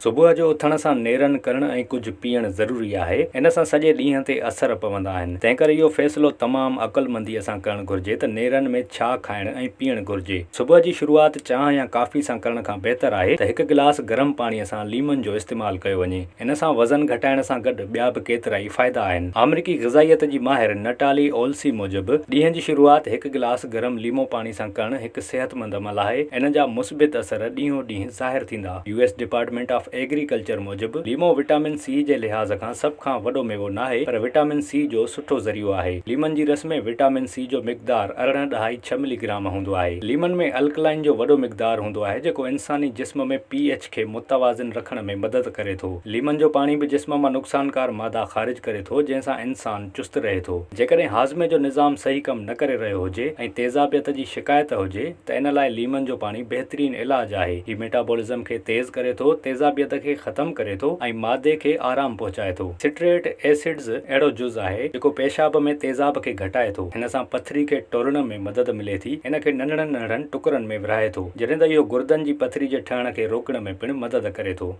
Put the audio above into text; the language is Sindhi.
صبح جو اٿڻ سان نيرن ڪرڻ ۽ ڪجهه پيئڻ ضروري آهي. ان سان سڄي ڏينهن تي اثر پوندا آهن. تنهنڪري اهو فيصلو تمام عقلمنديء سان ڪرڻ گهرجي ته نيرن ۾ ڇا کائڻ ۽ پيئڻ گهرجي. صبح جي شروعات چانهه يا ڪافي سان ڪرڻ کان بهتر آهي ته هڪ گلاس گرم پاڻيء سان ليمن جو استعمال ڪيو وڃي. ان سان وزن گهٽائڻ سان گڏ ٻيا به ڪيترائي فائدا آهن. آمريڪي غذائيت جي ماهر نٽالي اولسي موجب، ڏينهن جي شروعات هڪ گلاس گرم ليمو پاڻي سان ڪرڻ هڪ صحتمند عمل آهي. ان جا مثبت اثر ڏينهون ڏينهن ظاهر ٿيندا. U S department of agriculture موجب، ليمو وٽامن سي جي لحاظ کان سڀ کان وڏو ميوو ناهي پر وٽامن سي جو سٺو ذريعو آهي. ليمن جي رس ۾ وٽامن سي جو مقدار 18 ڏهائي ڇهه ملي گرام هوندو آهي. ليمن ۾ الڪلائن جو وڏو مقدار هوندو آهي جيڪو انساني جسم ۾ پي ايڇ کي متوازن رکڻ ۾ مدد ڪري ٿو. ليمن جو پاڻي به جسم مان نقصانڪار مادا خارج ڪري ٿو جنهن سان انسان چست رهي ٿو. جيڪڏهن هاضمي جو نظام صحيح ڪم نه ڪري رهيو هجي ۽ تيزابيت جي شڪايت هجي، ته ان لاء ليمن جو پاڻي بهترين علاج آهي. هي ميٽابولزم کي تيز ڪري ٿو، تيزابيت کي ختم ڪري ٿو ۽ معدي کي آرام پهچائي ٿو. سٽريٽ ايسڊز اهڙو جز آهي، جيڪو پيشاب ۾ تيزاب کي گهٽائي ٿو. هن سان پٿري کي ٽوڙڻ ۾ مدد ملي ٿي، ان کي ننڍڙن ننڍڙن ٽڪرن ۾ ورهائي ٿو. جڏهن ته اهو گردن جي پٿري جي ٺهڻ کي روڪڻ ۾ پڻ مدد ڪري ٿو.